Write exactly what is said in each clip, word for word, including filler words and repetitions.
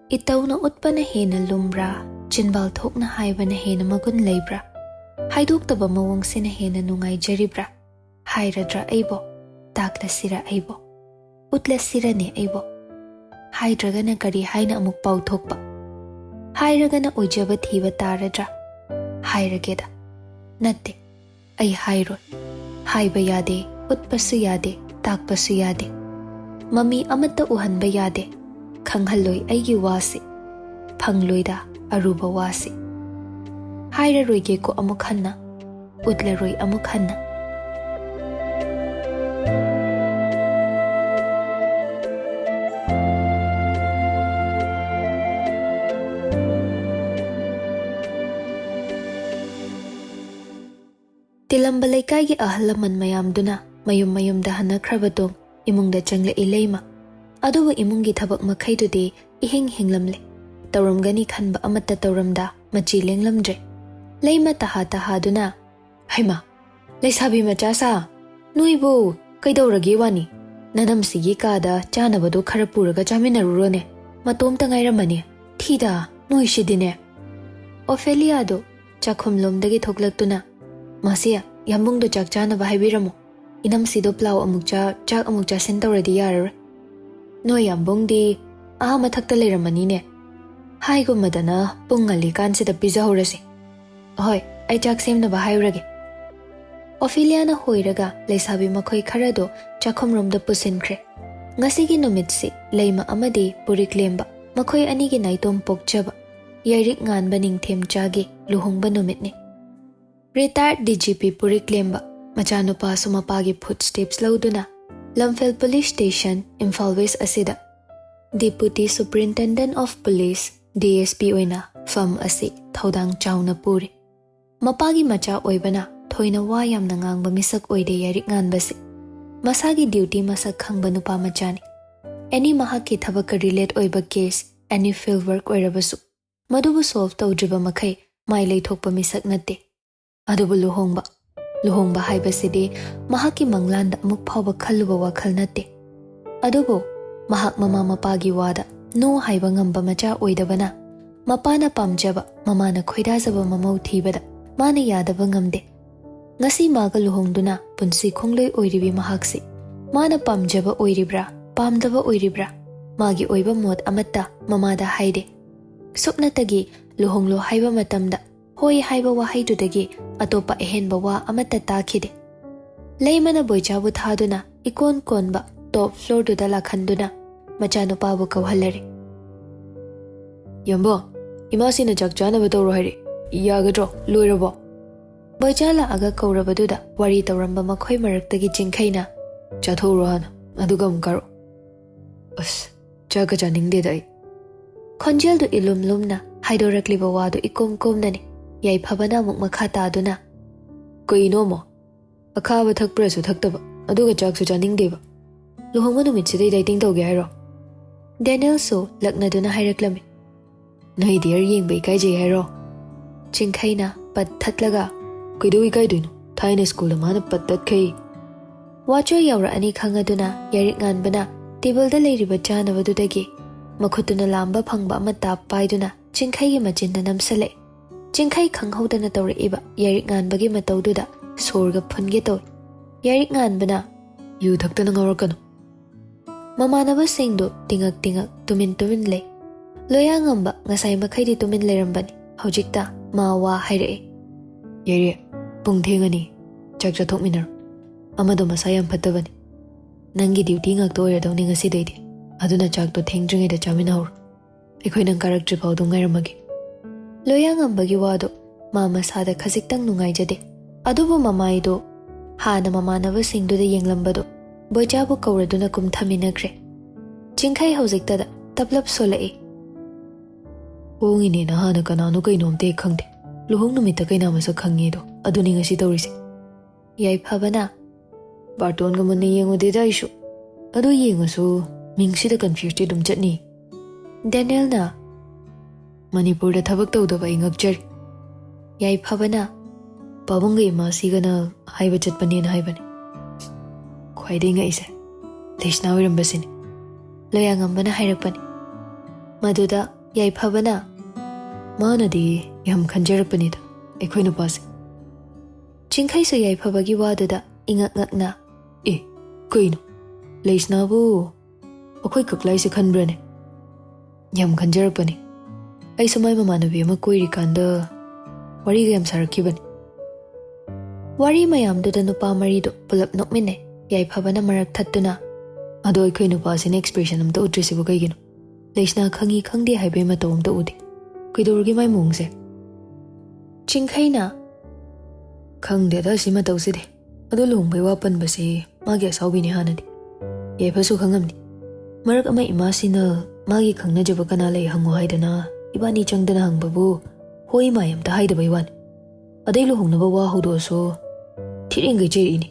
ꯏꯇꯧꯅ ꯎꯠꯄꯅ ꯍꯦꯟꯅ ꯂꯨꯝꯕ꯭ꯔꯥ? ꯆꯤꯟꯕꯥꯜ ꯊꯣꯛꯅ ꯍꯥꯏꯕꯅ ꯍꯦꯟꯅ ꯃꯒꯨꯟ ꯂꯩꯕ꯭ꯔꯥ? ꯍꯥꯏꯗꯣꯛꯇꯕ ꯃꯑꯣꯡꯁꯤꯅ ꯍꯦꯟꯅ ꯅꯨꯡꯉꯥꯏꯖꯔꯤꯕ꯭ꯔꯥ? ꯍꯥꯏꯔꯗ꯭ꯔꯥ ꯑꯩꯕꯣ? ꯇꯥꯛꯂꯁꯤꯔ ꯑꯩꯕꯣ? ꯎꯠꯂꯁꯤꯔꯅꯦ ꯑꯩꯕꯣ? ꯍꯥꯏꯗ꯭ꯔꯒꯅ ꯀꯔꯤ ꯍꯥꯏꯅ ꯑꯃꯨꯛ ꯄꯥꯎꯊꯣꯛꯄ? ꯍꯥꯏꯔꯒꯅ ꯑꯣꯏꯖꯕ ꯊꯤꯕ ꯇꯥꯔꯗ꯭ꯔꯥ? ꯍꯥꯏꯔꯒꯦꯗ꯫ ꯅꯠꯇꯦ, ꯑꯩ ꯍꯥꯏꯔꯣꯏ꯫ ꯍꯥꯏꯕ ꯌꯥꯗꯦ, ꯎꯠꯄꯁꯨ ꯌꯥꯗꯦ, ꯇꯥꯛꯄꯁꯨ ꯌꯥꯗꯦ꯫ ꯃꯃꯤ ꯑꯃꯠꯇ ꯎꯍꯟꯕ ꯌꯥꯗꯦ꯫ ꯈꯪꯍꯜꯂꯣꯏ ꯑꯩꯒꯤ ꯋꯥꯁꯤ, ꯐꯪꯂꯣꯏꯗ ꯑꯔꯨꯕ ꯋꯥꯁꯤ꯫ ꯍꯥꯏꯔꯔꯣꯏꯒꯦꯀꯣ ꯑꯃꯨꯛ ꯍꯟꯅ, ꯎꯠꯂꯔꯣꯏ ꯑꯃꯨꯛ ꯍꯟꯅ꯫ ꯇꯤꯂꯝꯕ ꯂꯩꯀꯥꯏꯒꯤ ꯑꯍꯜ ꯂꯃꯟ ꯃꯌꯥꯝꯗꯨꯅ ꯃꯌꯨꯝ ꯃꯌꯨꯝꯗ ꯍꯟꯅꯈ꯭ꯔꯕ ꯇꯨꯡ ꯏꯃꯨꯡꯗ ꯆꯪꯂꯛꯏ ꯂꯩꯃ꯫ ꯑꯗꯨꯕꯨ ꯏꯃꯨꯡꯒꯤ ꯊꯕꯛ ꯃꯈꯩꯗꯨꯗꯤ ꯏꯍꯤꯡ ꯍꯤꯡꯂꯝꯂꯦ꯫ ꯇꯧꯔꯝꯒꯅꯤ ꯈꯟꯕ ꯑꯃꯠꯇ ꯇꯧꯔꯝꯗ ꯃꯆꯤ ꯂꯦꯡꯂꯝꯗ꯭ꯔꯦ꯫ ꯂꯩꯃ ꯇꯍꯥ ꯇꯍꯥꯗꯨꯅ, "ꯍꯩꯃꯥ, ꯂꯩꯁꯥꯕꯤ ꯃꯆꯥ ꯁꯥ, ꯅꯣꯏꯕꯨ ꯀꯩꯗꯧꯔꯒꯦ ꯋꯥꯅꯤ? ꯅꯅꯝꯁꯤꯒꯤ ꯀꯥꯗ ꯆꯥꯅꯕꯗꯣ ꯈꯔ ꯄꯨꯔꯒ ꯆꯥꯃꯤꯟꯅꯔꯨꯔꯣꯅꯦ꯫ ꯃꯇꯣꯝꯇ ꯉꯥꯏꯔꯝꯃꯅꯤ꯫ ꯊꯤꯗ, ꯅꯣꯏꯁꯤꯗꯤꯅꯦ꯫" ꯑꯣꯐꯦꯂꯤꯌꯥꯗꯣ ꯆꯥꯛꯈꯨꯝꯂꯣꯝꯗꯒꯤ ꯊꯣꯛꯂꯛꯇꯨꯅ, "ꯃꯥꯁꯤ, ꯌꯥꯝꯕꯨꯡꯗꯣ ꯆꯥꯛ ꯆꯥꯅꯕ ꯍꯥꯏꯕꯤꯔꯝꯃꯣ꯫ ꯏꯅꯝꯁꯤꯗꯣ ꯄ꯭ꯂꯥꯎ ꯑꯃꯨꯛ ꯆꯥ, ꯆꯥꯛ ꯑꯃꯨꯛ ꯆꯥꯁꯤꯟ ꯇꯧꯔꯗꯤ ꯌꯥꯔꯔꯣꯏ꯫ ꯅꯣꯏ ꯌꯥꯝꯕꯨꯡꯗꯤ ꯑꯥ ꯃꯊꯛꯇ ꯂꯩꯔꯝꯃꯅꯤꯅꯦ꯫ ꯍꯥꯏꯒꯨꯝꯃꯗꯅ ꯄꯨꯡ ꯉꯜꯂꯤꯀꯥꯟꯁꯤꯗ ꯄꯤꯖꯍꯧꯔꯁꯤ꯫ ꯍꯣꯏ, ꯑꯩ ꯆꯥꯛ ꯁꯦꯝꯅꯕ ꯍꯥꯏꯔꯨꯔꯒꯦ꯫" ꯑꯣꯐꯦꯂꯤꯌꯥꯅ ꯍꯣꯏꯔꯒ ꯂꯩꯁꯥꯕꯤ ꯃꯈꯣꯏ ꯈꯔꯗꯣ ꯆꯥꯛꯈꯨꯝꯔꯣꯝꯗ ꯄꯨꯁꯤꯟꯈ꯭ꯔꯦ꯫ ꯉꯁꯤꯒꯤ ꯅꯨꯃꯤꯠꯁꯤ ꯂꯩꯃ ꯑꯃꯗꯤ ꯄꯨꯔꯤꯛꯂꯦꯝꯕ ꯃꯈꯣꯏ ꯑꯅꯤꯒꯤ ꯅꯥꯏꯇꯣꯝ ꯄꯣꯛꯆꯕ ꯌꯥꯏꯔꯤꯛ ꯉꯥꯟꯕ ꯅꯤꯡꯊꯦꯝꯆꯥꯒꯤ ꯂꯨꯍꯣꯡꯕ ꯅꯨꯃꯤꯠꯅꯤ꯫ ꯔꯤꯇꯥꯌꯔꯗ ꯗꯤ ꯖꯤ ꯄꯤ ꯄꯨꯔꯤꯛꯂꯦꯝꯕ ꯃꯆꯥꯅꯨꯄꯥꯁꯨ ꯃꯄꯥꯒꯤ ꯐꯨꯠ ꯁ꯭ꯇꯦꯞꯁ ꯂꯧꯗꯨꯅ ꯂꯝꯐꯦꯜ ꯄꯨꯂꯤꯁ ꯁ꯭ꯇꯦꯁꯟ, ꯏꯝꯐꯥꯜ ꯋꯦꯁ ꯑꯁꯤꯗ Deputy Superintendent of Police, D S P ꯑꯣꯏꯅ ꯐꯝ ꯑꯁꯤ ꯊꯧꯗꯥꯡ ꯆꯥꯎꯅ ꯄꯨꯔꯤ꯫ ꯃꯄꯥꯒꯤ ꯃꯆꯥ ꯑꯣꯏꯕꯅ ꯊꯣꯏꯅ ꯋꯥ ꯌꯥꯝꯅ ꯉꯥꯡꯕ ꯃꯤꯁꯛ ꯑꯣꯏꯗꯦ ꯌꯥꯏꯔꯤꯛ ꯉꯥꯟꯕꯁꯤ꯫ ꯃꯁꯥꯒꯤ ꯗ꯭ꯌꯨꯇꯤ ꯃꯁꯛ ꯈꯪꯕ ꯅꯨꯄꯥ ꯃꯆꯥꯅꯤ꯫ ꯑꯦꯅꯤ ꯃꯍꯥꯛꯀꯤ ꯊꯕꯛꯀ ꯔꯤꯂꯦꯠ ꯑꯣꯏꯕ ꯀꯦꯁ, ꯑꯦꯅꯤ ꯐꯤꯜꯗ ꯋꯥꯔꯛ ꯑꯣꯏꯔꯕꯁꯨ, ꯃꯗꯨꯕꯨ ꯁꯣꯜꯚ ꯇꯧꯗ꯭ꯔꯤꯕ ꯃꯈꯩ ꯃꯥꯏ ꯂꯩꯊꯣꯛꯄ ꯃꯤꯁꯛ ꯅꯠꯇꯦ꯫ ꯑꯗꯨꯕꯨ ꯂꯨꯍꯣꯡꯕ, ꯂꯨꯍꯣꯡꯕ ꯍꯥꯏꯕꯁꯤꯗꯤ ꯃꯍꯥꯛꯀꯤ ꯃꯪꯂꯥꯟꯗ ꯑꯃꯨꯛ ꯐꯥꯎꯕ ꯈꯜꯂꯨꯕ ꯋꯥꯈꯜ ꯅꯠꯇꯦ꯫ ꯑꯗꯨꯕꯨ ꯃꯍꯥꯛ ꯃꯃꯥ ꯃꯄꯥꯒꯤ ꯋꯥꯗ "No" ꯍꯥꯏꯕ ꯉꯝꯕ ꯃꯆꯥ ꯑꯣꯏꯗꯕꯅ, ꯃꯄꯥꯅ ꯄꯥꯝꯖꯕ, ꯃꯃꯥꯅ ꯈꯣꯏꯗꯥꯖꯕ ꯃꯃꯧ ꯊꯤꯕꯗ ꯃꯥꯅ ꯌꯥꯗꯕ ꯉꯝꯗꯦ꯫ ꯉꯁꯤ ꯃꯥꯒ ꯂꯨꯍꯣꯡꯗꯨꯅ ꯄꯨꯟꯁꯤ ꯈꯣꯡꯂꯣꯏ ꯑꯣꯏꯔꯤꯕꯤ ꯃꯍꯥꯛꯁꯤ ꯃꯥꯅ ꯄꯥꯝꯖꯕ ꯑꯣꯏꯔꯤꯕ꯭ꯔꯥ, ꯄꯥꯝꯗꯕ ꯑꯣꯏꯔꯤꯕ꯭ꯔꯥ, ꯃꯥꯒꯤ ꯑꯣꯏꯕ ꯃꯣꯠ ꯑꯃꯠꯇ ꯃꯃꯥꯗ ꯍꯥꯏꯗꯦ꯫ ꯁꯨꯞꯅꯇꯒꯤ ꯂꯨꯍꯣꯡꯂꯣ ꯍꯥꯏꯕ ꯃꯇꯝꯗ ꯍꯣꯏ ꯍꯥꯏꯕ ꯋꯥꯍꯩꯗꯨꯗꯒꯤ ꯑꯇꯣꯞꯄ ꯑꯍꯦꯟꯕ ꯋꯥ ꯑꯃꯠꯇ ꯇꯥꯈꯤꯗꯦ꯫ ꯂꯩꯃꯅ ꯕꯣꯏꯆꯥꯕꯨ ꯊꯥꯗꯨꯅ ꯏꯀꯣꯟ ꯀꯣꯟꯕ ꯇꯣꯞ ꯐ꯭ꯂꯣꯔꯗꯨꯗ ꯂꯥꯛꯍꯟꯗꯨꯅ ꯃꯆꯥꯅꯨꯄꯥꯕꯨ ꯀꯧꯍꯜꯂꯔꯦ꯫ "ꯌꯥꯝꯕꯣ, ꯏꯃꯥꯁꯤꯅ ꯆꯥꯛ ꯆꯥꯅꯕ ꯇꯧꯔꯣ ꯍꯥꯏꯔꯦ꯫ ꯌꯥꯒꯗ꯭ꯔꯣ? ꯂꯣꯏꯔꯕꯣ?" ꯕꯣꯏꯆꯥ ꯂꯥꯛꯑꯒ ꯀꯧꯔꯕꯗꯨꯗ ꯋꯥꯔꯤ ꯇꯧꯔꯝꯕ ꯃꯈꯣꯏ ꯃꯔꯛꯇꯒꯤ ꯆꯤꯡꯈꯩꯅ, "ꯆꯥꯊꯣꯛꯎꯔꯣ ꯍꯥꯟꯅ, ꯑꯗꯨꯒ ꯑꯃꯨꯛ ꯀꯥꯔꯛꯑꯣ꯫ ꯑꯁ, ꯆꯥꯛꯀ ꯆꯥꯅꯤꯡꯗꯦꯗ ꯑꯩ꯫" ꯈꯣꯟꯖꯦꯜꯗꯨ ꯏꯂꯨꯝ ꯂꯨꯝꯅ, ꯍꯥꯏꯗꯣꯔꯛꯂꯤꯕ ꯋꯥꯗꯨ ꯏꯀꯣꯝ ꯀꯣꯝꯅꯅꯤ꯫ ꯌꯥꯏꯐꯕꯅ ꯑꯃꯨꯛ ꯃꯈꯥ ꯇꯥꯗꯨꯅ, "ꯀꯩꯅꯣ ꯑꯃꯨꯛ? ꯑꯈꯥꯕ ꯊꯛꯄ꯭ꯔꯁꯨ ꯊꯛꯇꯕ, ꯑꯗꯨꯒ ꯆꯥꯛꯁꯨ ꯆꯥꯅꯤꯡꯗꯦꯕ꯫ ꯂꯨꯍꯣꯡꯕ ꯅꯨꯃꯤꯠꯁꯤꯗꯩ ꯗꯥꯏꯇꯤꯡ ꯇꯧꯒꯦ ꯍꯥꯏꯔꯣ?" ꯗꯦꯅꯦꯜꯁꯨ ꯂꯛꯅꯗꯨꯅ ꯍꯥꯏꯔꯛꯂꯝꯃꯤ꯫ "ꯅꯣꯏ ꯗꯤꯌꯔ ꯌꯦꯡꯕ ꯏꯀꯥꯏꯖꯩ ꯍꯥꯏꯔꯣ?" ꯆꯤꯡꯈꯩꯅ ꯄꯠ ꯊꯠꯂꯒ, "ꯀꯩꯗꯧ ꯏꯀꯥꯏꯗꯣꯏꯅꯣ? ꯊꯥꯏꯅ ꯁ꯭ꯀꯨꯜꯗ ꯃꯥꯅ ꯄꯠ ꯇꯠꯈꯩ꯫" ꯋꯥꯆꯣꯏ ꯌꯧꯔꯛꯑꯅꯤ ꯈꯪꯉꯗꯨꯅ ꯌꯥꯏꯔꯤꯛ ꯉꯥꯟꯕꯅ ꯇꯦꯕꯜꯗ ꯂꯩꯔꯤꯕ ꯆꯥꯅꯕꯗꯨꯗꯒꯤ ꯃꯈꯨꯠꯇꯨꯅ ꯂꯥꯝꯕ ꯐꯪꯕ ꯑꯃ ꯇꯥꯞ ꯄꯥꯏꯗꯨꯅ ꯆꯤꯡꯈꯩꯒꯤ ꯃꯆꯤꯟꯗ ꯅꯝꯁꯤꯜꯂꯛꯏ꯫ ꯆꯤꯡꯈꯩ ꯈꯪꯍꯧꯗꯅ ꯇꯧꯔꯛꯏꯕ ꯌꯥꯏꯔꯤꯛ ꯉꯥꯟꯕꯒꯤ ꯃꯇꯧꯗꯨꯗ ꯁꯣꯔꯒ ꯐꯨꯟꯒꯦ ꯇꯧꯏ꯫ ꯌꯥꯏꯔꯤꯛ ꯉꯥꯟꯕꯅ, "ꯌꯨ ꯊꯛꯇꯅ ꯉꯥꯎꯔꯛꯀꯅꯨ꯫" ꯃꯃꯥꯟꯅꯕꯁꯤꯡꯗꯨ ꯇꯤꯉꯛ ꯇꯤꯉꯛ ꯇꯨꯃꯤꯟ ꯇꯨꯃꯤꯟ ꯂꯩ꯫ ꯂꯣꯌꯥꯉꯝꯕ ꯉꯁꯥꯏ ꯃꯈꯩꯗꯤ ꯇꯨꯃꯤꯟ ꯂꯩꯔꯝꯕꯅꯤ, ꯍꯧꯖꯤꯛꯇ ꯃꯥ ꯋꯥ ꯍꯥꯏꯔꯛꯑꯦ꯫ "ꯌꯥꯏꯔꯦ, ꯄꯨꯡ ꯊꯦꯡꯉꯅꯤ, ꯆꯥꯛ ꯆꯥꯊꯣꯛꯃꯤꯟꯅꯔꯣ꯫ ꯑꯃꯗꯣ ꯃꯁꯥ ꯌꯥꯝ ꯐꯠꯇꯕꯅꯤ꯫ ꯅꯪꯒꯤ ꯗ꯭ꯌꯨꯇꯤ ꯉꯥꯛꯇ ꯑꯣꯏꯔꯗꯧꯅꯤ ꯉꯁꯤꯗꯩꯗꯤ, ꯑꯗꯨꯅ ꯆꯥꯛꯇꯣ ꯊꯦꯡꯗ꯭ꯔꯤꯉꯩꯗ ꯆꯥꯃꯤꯟꯅꯍꯧꯔꯣ꯫ ꯑꯩꯈꯣꯏ ꯅꯪ ꯀꯥꯔꯛꯇ꯭ꯔꯤ ꯐꯥꯎ ꯑꯗꯨꯝ ꯉꯥꯏꯔꯝꯃꯒꯦ꯫" ꯂꯣꯌꯥꯉꯝꯕꯒꯤ ꯋꯥꯗꯣ ꯃꯥ ꯃꯁꯥꯗ ꯈꯖꯤꯛꯇꯪ ꯅꯨꯡꯉꯥꯏꯖꯗꯦ꯫ ꯑꯗꯨꯕꯨ ꯃꯃꯥꯏꯗꯣ ꯍꯥꯟꯅ ꯃꯃꯥꯟꯅꯕꯁꯤꯡꯗꯨꯗ ꯌꯦꯡꯂꯝꯕꯗꯣ ꯕꯣꯏꯆꯥꯕꯨ ꯀꯧꯔꯗꯨꯅ ꯀꯨꯝꯊꯃꯤꯟꯅꯈ꯭ꯔꯦ꯫ ꯆꯤꯡꯈꯩ ꯍꯧꯖꯤꯛꯇꯗ ꯇꯞꯂꯞ ꯁꯣꯜꯂꯛꯏ꯫ "ꯍꯣꯡꯉꯤꯅꯦꯅ ꯍꯥꯟꯅ ꯀꯅꯥꯅꯣ ꯀꯩꯅꯣꯝꯇ ꯍꯦꯛ ꯈꯪꯗꯦ꯫ ꯂꯨꯍꯣꯡ ꯅꯨꯃꯤꯠꯇ ꯀꯩꯅꯥ ꯃꯁꯛ ꯈꯪꯉꯦꯗꯣ, ꯑꯗꯨꯅꯤ ꯉꯁꯤ ꯇꯧꯔꯤꯁꯦ꯫" ꯌꯥꯏꯐꯕꯅ, "ꯕꯥꯔꯇꯣꯟꯒ ꯃꯨꯟꯅ ꯌꯦꯡꯉꯨꯗꯦꯗ ꯑꯩꯁꯨ꯫ ꯑꯗꯨ ꯌꯦꯡꯉꯁꯨ ꯃꯤꯡꯁꯤꯗ ꯀꯟꯐ꯭ꯌꯨꯁꯇꯤ ꯑꯗꯨꯝ ꯆꯠꯅꯤ꯫" ꯗꯦꯅꯦꯜꯅ, "ꯃꯅꯤꯄꯨꯔꯗ ꯊꯕꯛ ꯇꯧꯗꯕ ꯑꯩ ꯉꯛꯆꯔꯤ꯫" ꯌꯥꯏꯐꯕꯅ, "ꯄꯥꯕꯨꯡꯒ ꯏꯃꯥꯁꯤꯒꯅ ꯍꯥꯏꯕ ꯆꯠꯄꯅꯦꯅ ꯍꯥꯏꯕꯅꯤ꯫" ꯈ꯭ꯋꯥꯏꯗꯒꯤ ꯉꯛꯏꯁꯦ ꯂꯩꯁꯅꯥ ꯑꯣꯏꯔꯝꯕꯁꯤꯅꯤ꯫ ꯂꯣꯌꯥꯉꯝꯕꯅ ꯍꯥꯏꯔꯛꯄꯅꯤ꯫ ꯃꯗꯨꯗ ꯌꯥꯏꯐꯕꯅ, "ꯃꯥꯅꯗꯤ ꯌꯥꯝ ꯈꯟꯖꯔꯛꯄꯅꯤꯗ ꯑꯩꯈꯣꯏ ꯅꯨꯄꯥꯁꯦ꯫" ꯆꯤꯡꯈꯩꯁꯨ ꯌꯥꯏꯐꯕꯒꯤ ꯋꯥꯗꯨꯗ ꯏꯉꯛ ꯉꯛꯅ, "ꯑꯦ, ꯀꯩꯅꯣ? ꯂꯩꯁꯅꯥꯕꯨ ꯑꯩꯈꯣꯏ ꯀꯛꯂꯥꯏꯁꯦ ꯈꯟꯕ꯭ꯔꯅꯦ? ꯌꯥꯝ ꯈꯟꯖꯔꯛꯄꯅꯦ꯫ ꯑꯩꯁꯨ ꯃꯥꯏ ꯃꯃꯥꯟꯅꯕꯤ ꯑꯃ ꯀꯣꯏꯔꯤꯀꯥꯟꯗ ꯋꯥꯔꯤꯒ ꯌꯥꯝ ꯁꯥꯔꯛꯈꯤꯕꯅꯦ꯫" ꯋꯥꯔꯤ ꯃꯌꯥꯝꯗꯨꯗ ꯅꯨꯄꯥ ꯃꯔꯤꯗꯣ ꯄꯨꯂꯞ ꯅꯣꯛꯃꯤꯟꯅꯩ꯫ ꯌꯥꯏꯐꯕꯅ ꯃꯔꯛ ꯊꯠꯇꯨꯅ, "ꯑꯗꯣ ꯑꯩꯈꯣꯏ ꯅꯨꯄꯥꯁꯤꯅ expression ꯑꯝꯇ ꯎꯠꯇ꯭ꯔꯤꯁꯤꯕꯨ ꯀꯩꯒꯤꯅꯣ? ꯂꯩꯁꯅꯥ ꯈꯪꯉꯤ ꯈꯪꯗꯦ ꯍꯥꯏꯕꯒꯤ ꯃꯇꯧ ꯑꯝꯇ ꯎꯗꯦ꯫ ꯀꯩꯗꯧꯔꯒꯦ ꯃꯥꯏ ꯃꯑꯣꯡꯁꯦ?" ꯆꯤꯡꯈꯩꯅ, "ꯈꯪꯗꯦꯗ ꯁꯤ ꯃꯇꯧꯁꯤꯗꯤ꯫ ꯑꯗꯣ ꯂꯨꯍꯣꯡꯕꯩ ꯋꯥ ꯄꯟꯕꯁꯤ ꯃꯥꯒꯤ ꯑꯁꯥꯎꯕꯤꯅꯤ ꯍꯥꯟꯅꯗꯤ꯫ ꯌꯥꯏꯐꯁꯨ ꯈꯪꯉꯝꯅꯤ꯫ ꯃꯔꯛ ꯑꯃ ꯏꯃꯥꯁꯤꯅ ꯃꯥꯒꯤ ꯈꯪꯅꯖꯕ ꯀꯅꯥ ꯂꯩ ꯍꯪꯉꯣ ꯍꯥꯏꯗꯅ ꯏꯕꯥꯅꯤ ꯆꯪꯗꯅ ꯍꯪꯕꯕꯨ ꯍꯣꯏ ꯃꯥꯏ ꯑꯝꯇ ꯍꯥꯏꯗꯕꯩ ꯋꯥꯅꯤ꯫ ꯑꯗꯩ ꯂꯨꯍꯣꯡꯅꯕ ꯋꯥ ꯍꯧꯗꯣꯛꯑꯁꯨ ꯊꯤꯔꯦꯡꯒꯩ ꯆꯩꯔꯛꯏꯅꯤ꯫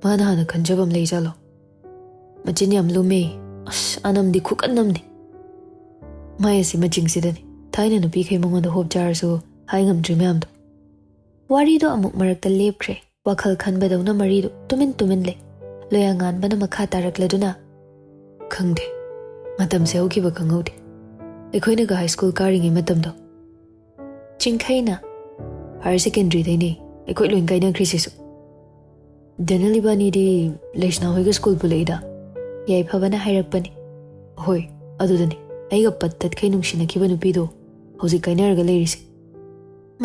ꯃꯥꯅ ꯍꯥꯟꯅ ꯈꯟꯖꯕ ꯑꯃ ꯂꯩꯖꯥꯠꯂꯣ? ꯃꯆꯤꯟ ꯌꯥꯝ ꯂꯨꯝꯃꯦ꯫ ꯑꯁ, ꯑꯅꯝꯗꯤ ꯈꯨꯀꯟ ꯑꯃꯅꯤ꯫ ꯃꯥꯏ ꯑꯁꯤ ꯃꯆꯤꯡꯁꯤꯗꯅꯤ ꯊꯥꯏꯅ ꯅꯨꯄꯤꯈꯩ ꯃꯉꯣꯟꯗ ꯍꯣꯞ ꯆꯥꯔꯁꯨ ꯍꯥꯏ ꯉꯝꯗ꯭ꯔꯤ ꯃꯌꯥꯝꯗꯣ꯫" ꯋꯥꯔꯤꯗꯣ ꯑꯃꯨꯛ ꯃꯔꯛꯇ ꯂꯦꯞꯈ꯭ꯔꯦ꯫ ꯋꯥꯈꯜ ꯈꯟꯕꯗꯧꯅ ꯃꯔꯤꯗꯨ ꯇꯨꯃꯤꯟ ꯇꯨꯃꯤꯟ ꯂꯩ꯫ ꯂꯣꯌꯥꯉꯥꯟꯕꯅ ꯃꯈꯥ ꯇꯥꯔꯛꯂꯗꯨꯅ, "ꯈꯪꯗꯦ, ꯃꯇꯝꯁꯦ ꯍꯧꯈꯤꯕ ꯈꯪꯍꯧꯗꯦ꯫ ꯑꯩꯈꯣꯏꯅꯒ ꯍꯥꯏ ꯁ꯭ꯀꯨꯜ ꯀꯥꯔꯤꯉꯩ ꯃꯇꯝꯗꯣ꯫" ꯆꯤꯡꯈꯩꯅ, "ꯍꯥꯌꯔ ꯁꯦꯀꯦꯟꯗꯔꯤꯗꯩꯅꯦ ꯑꯩꯈꯣꯏ ꯂꯣꯏ ꯀꯥꯏꯅꯈ꯭ꯔꯤꯁꯤꯁꯨ꯫ ꯗꯦꯅꯦꯜ ꯏꯕꯥꯅꯤꯗꯤ ꯂꯩꯁꯅꯥ ꯍꯣꯏꯒ ꯁ꯭ꯀꯨꯜ ꯄꯨꯜꯂꯛꯏꯗ꯫" ꯌꯥꯏꯐꯕꯅ ꯍꯥꯏꯔꯛꯄꯅꯤ꯫ "ꯍꯣꯏ, ꯑꯗꯨꯗꯅꯦ ꯑꯩꯒ ꯄꯠ ꯇꯠꯈꯩ ꯅꯨꯡꯁꯤꯅꯈꯤꯕ ꯅꯨꯄꯤꯗꯣ ꯍꯧꯖꯤꯛ ꯀꯥꯏꯅꯔꯒ ꯂꯩꯔꯤꯁꯦ꯫"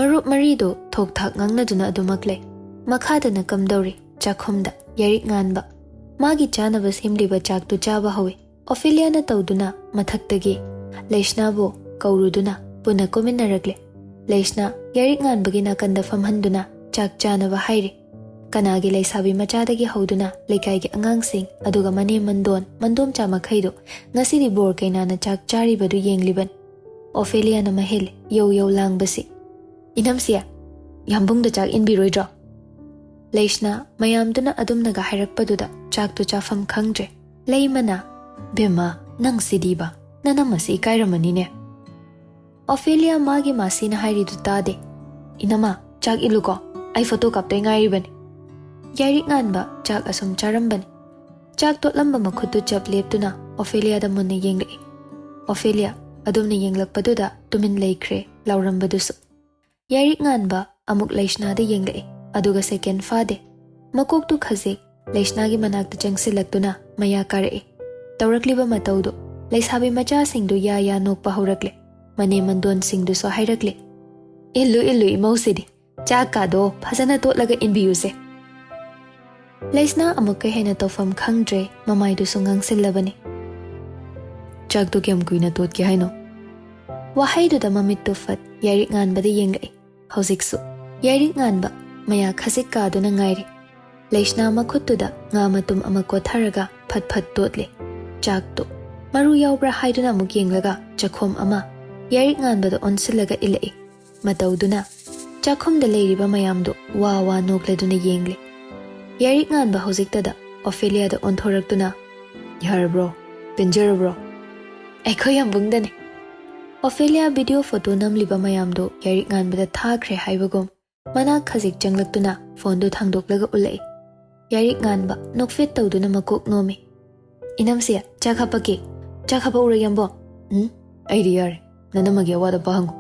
ꯃꯔꯨꯞ ꯃꯔꯤꯗꯣ ꯊꯣꯛ ꯊꯥꯛ ꯉꯥꯡꯅꯗꯨꯅ ꯑꯗꯨꯃꯛ ꯂꯩ꯫ ꯃꯈꯥꯗꯅ ꯀꯝꯗꯧꯔꯤ? ꯆꯥꯛꯈꯨꯝꯗ ꯌꯥꯏꯔꯤꯛ ꯉꯥꯟꯕ ꯃꯥꯒꯤ ꯆꯥꯅꯕ ꯁꯦꯝꯂꯤꯕ ꯆꯥꯛꯇꯨ ꯆꯥꯕ ꯍꯧꯏ꯫ ꯑꯣꯐꯦꯂꯤꯌꯥꯅ ꯇꯧꯗꯨꯅ ꯃꯊꯛꯇꯒꯤ ꯂꯩꯁꯅꯥꯕꯨ ꯀꯧꯔꯨꯗꯨꯅ ꯄꯨꯟꯅ ꯀꯨꯝꯃꯤꯟꯅꯔꯛꯂꯦ꯫ ꯂꯩꯁꯅꯥ ꯌꯥꯏꯔꯤꯛ ꯉꯥꯟꯕꯒꯤ ꯅꯥꯀꯟꯗ ꯐꯝꯍꯟꯗꯨꯅ ꯆꯥꯛ ꯆꯥꯅꯕ ꯍꯥꯏꯔꯤ꯫ ꯀꯅꯥꯒꯤ ꯂꯩꯁꯥꯕꯤ ꯃꯆꯥꯗꯒꯤ ꯍꯧꯗꯨꯅ ꯂꯩꯀꯥꯏꯒꯤ ꯑꯉꯥꯡꯁꯤꯡ, ꯑꯗꯨꯒ ꯃꯅꯦꯝ ꯃꯟꯗꯣꯟ, ꯃꯟꯗꯣꯝꯆꯥ ꯃꯈꯩꯗꯨ ꯉꯁꯤꯗꯤ ꯕꯣꯔ ꯀꯩꯅꯥꯅ ꯆꯥꯛ ꯆꯥꯔꯤꯕꯗꯨ ꯌꯦꯡꯂꯤꯕꯅꯤ꯫ ꯑꯣꯐꯦꯂꯤꯌꯥꯅ ꯃꯍꯦꯜꯂꯦ ꯌꯧ ꯌꯧ ꯂꯥꯡꯕꯁꯤ꯫ "ꯏꯅꯝꯁꯦ, ꯌꯥꯝꯕꯨꯡꯗ ꯆꯥꯛ ꯏꯟꯕꯤꯔꯣꯏꯗ꯭ꯔꯣ?" ꯂꯩꯁꯅꯥ ꯃꯌꯥꯝꯗꯨꯅ ꯑꯗꯨꯝꯅꯒ ꯍꯥꯏꯔꯛꯄꯗꯨꯗ ꯆꯥꯛꯇꯨ ꯆꯥꯐꯝ ꯈꯪꯗ꯭ꯔꯦ꯫ ꯂꯩꯃꯅ, "ꯕꯦꯝꯃ, ꯅꯪ ꯁꯤꯗꯤꯕ, ꯅꯅꯝ ꯑꯁꯤ ꯏꯀꯥꯏꯔꯝꯃꯅꯤꯅꯦ꯫" ꯑꯣꯐꯦꯂꯤꯌꯥ ꯃꯥꯒꯤ ꯃꯥꯁꯤꯅ ꯍꯥꯏꯔꯤꯗꯨ ꯇꯥꯗꯦ꯫ "ꯏꯅꯝꯃ, ꯆꯥꯛ ꯏꯜꯂꯨꯀꯣ, ꯑꯩ ꯐꯣꯇꯣ ꯀꯥꯞꯇꯣꯏ ꯉꯥꯏꯔꯤꯕꯅꯤ꯫" ꯌꯥꯏꯔꯤꯛ ꯉꯥꯟꯕ ꯆꯥꯛ ꯑꯁꯨꯝ ꯆꯥꯔꯝꯕꯅꯤ꯫ ꯆꯥꯛ ꯇꯣꯠꯂꯝꯕ ꯃꯈꯨꯠꯇꯨ ꯆꯞ ꯂꯦꯞꯇꯨꯅ ꯑꯣꯐꯦꯂꯤꯌꯥꯗ ꯃꯨꯟꯅ ꯌꯦꯡꯂꯛꯏ꯫ ꯑꯣꯐꯦꯂꯤꯌꯥ ꯑꯗꯨꯝꯅ ꯌꯦꯡꯂꯛꯄꯗꯨꯗ ꯇꯨꯃꯤꯟ ꯂꯩꯈ꯭ꯔꯦ ꯂꯥꯎꯔꯝꯕꯗꯨꯁꯨ꯫ ꯌꯥꯏꯔꯤꯛ ꯉꯥꯟꯕ ꯑꯃꯨꯛ ꯂꯩꯁꯅꯥꯗ ꯌꯦꯡꯂꯛꯑꯦ, ꯑꯗꯨꯒ ꯁꯦꯀꯦꯟ ꯐꯥꯗꯦ꯫ ꯃꯀꯣꯛꯇꯨ ꯈꯖꯤꯛ ꯂꯩꯁꯅꯥꯒꯤ ꯃꯅꯥꯛꯇ ꯆꯪꯁꯤꯜꯂꯛꯇꯨꯅ ꯃꯌꯥ ꯀꯥꯔꯛꯑꯦ꯫ ꯇꯧꯔꯛꯂꯤꯕ ꯃꯇꯧꯗꯨ ꯂꯩꯁꯥꯕꯤ ꯃꯆꯥꯁꯤꯡꯗꯨ ꯌꯥ ꯌꯥ ꯅꯣꯛꯄ ꯍꯧꯔꯛꯂꯦ꯫ ꯃꯅꯦꯝ ꯃꯟꯗꯣꯟꯁꯤꯡꯗꯨꯁꯨ ꯍꯥꯏꯔꯛꯂꯦ, "ꯏꯜꯂꯨ ꯏꯜꯂꯨ ꯏꯃꯧꯁꯤꯗꯤ, ꯆꯥꯛꯀꯥꯗꯣ ꯐꯖꯅ ꯇꯣꯠꯂꯒ ꯏꯟꯕꯤꯌꯨꯁꯦ"꯫ ꯂꯩꯁꯅꯥ ꯑꯃꯨꯛꯀ ꯍꯦꯟꯅ ꯇꯧꯐꯝ ꯈꯪꯗ꯭ꯔꯦ, ꯃꯃꯥꯏꯗꯨꯁꯨ ꯉꯥꯡꯁꯤꯜꯂꯕꯅꯤ꯫ "ꯆꯥꯛꯇꯣ ꯀꯌꯥꯝ ꯀꯨꯏꯅ ꯇꯣꯠꯀꯦ ꯍꯥꯏꯅꯣ?" ꯋꯥꯍꯩꯗꯨꯗ ꯃꯃꯤꯠꯇꯨ ꯐꯠ ꯌꯥꯏꯔꯤꯛ ꯉꯥꯟꯕꯗ ꯌꯦꯡꯂꯛꯏ꯫ ꯍꯧꯖꯤꯛꯁꯨ ꯌꯥꯏꯔꯤꯛ ꯉꯥꯟꯕ ꯃꯌꯥ ꯈꯖꯤꯛ ꯀꯥꯗꯨꯅ ꯉꯥꯏꯔꯤ꯫ ꯂꯩꯁꯅꯥ ꯃꯈꯨꯠꯇꯨꯗ ꯉꯥ ꯃꯇꯨꯝ ꯑꯃ ꯀꯣꯊꯔꯒ ꯐꯠ ꯐꯠ ꯇꯣꯠꯂꯦ꯫ ꯆꯥꯛꯇꯣ ꯃꯔꯨ ꯌꯥꯎꯕ꯭ꯔꯥ ꯍꯥꯏꯗꯨꯅ ꯑꯃꯨꯛ ꯌꯦꯡꯂꯒ ꯆꯥꯛꯈꯣꯝ ꯑꯃ ꯌꯥꯏꯔꯤꯛ ꯉꯥꯟꯕꯗ ꯑꯣꯟꯁꯤꯜꯂꯒ ꯏꯜꯂꯛꯏ꯫ ꯃꯇꯧꯗꯨꯅ ꯆꯥꯛꯈꯨꯝꯗ ꯂꯩꯔꯤꯕ ꯃꯌꯥꯝꯗꯨ ꯋꯥ ꯋꯥ ꯅꯣꯛꯂꯗꯨꯅ ꯌꯦꯡꯂꯦ꯫ ꯌꯥꯏꯔꯤꯛ ꯉꯥꯟꯕ ꯍꯧꯖꯤꯛꯇꯗ ꯑꯣꯐꯦꯂꯤꯌꯥꯗ ꯑꯣꯟꯊꯣꯔꯛꯇꯨꯅ, "ꯌꯥꯔꯕ꯭ꯔꯣ? ꯄꯦꯟꯖꯔꯕ꯭ꯔꯣ?" "ꯑꯩꯈꯣꯏ ꯌꯥꯝꯕꯨꯡꯗꯅꯦ"꯫ ꯑꯣꯐꯦꯂꯤꯌꯥ ꯚꯤꯗꯤꯑꯣ ꯐꯣꯇꯣ ꯅꯝꯂꯤꯕ ꯃꯌꯥꯝꯗꯨ ꯌꯥꯏꯔꯤꯛ ꯉꯥꯟꯕꯗ ꯊꯥꯈ꯭ꯔꯦ ꯍꯥꯏꯕꯒꯨꯝ ꯃꯅꯥꯛ ꯈꯖꯤꯛ ꯆꯪꯂꯛꯇꯨꯅ ꯐꯣꯟꯗꯨ ꯊꯥꯡꯗꯣꯛꯂꯒ ꯎꯠꯂꯛꯏ꯫ ꯌꯥꯏꯔꯤꯛ ꯉꯥꯟꯕ ꯅꯣꯛꯐꯦꯠ ꯇꯧꯗꯨꯅ ꯃꯀꯣꯛ ꯅꯣꯝꯃꯤ꯫ "ꯏꯅꯝꯁꯦ, ꯆꯥꯛ ꯍꯥꯞꯄꯛꯀꯦ꯫ ꯆꯥꯛ ꯍꯥꯞꯄꯛꯎꯔ ꯌꯥꯝꯕꯣ?" "ꯎꯝ, ꯑꯩꯗꯤ ꯌꯥꯔꯦ꯫ ꯅꯅꯝꯃꯒꯤ ꯑꯋꯥꯠ ꯑꯄꯥ ꯍꯪꯉꯨ"꯫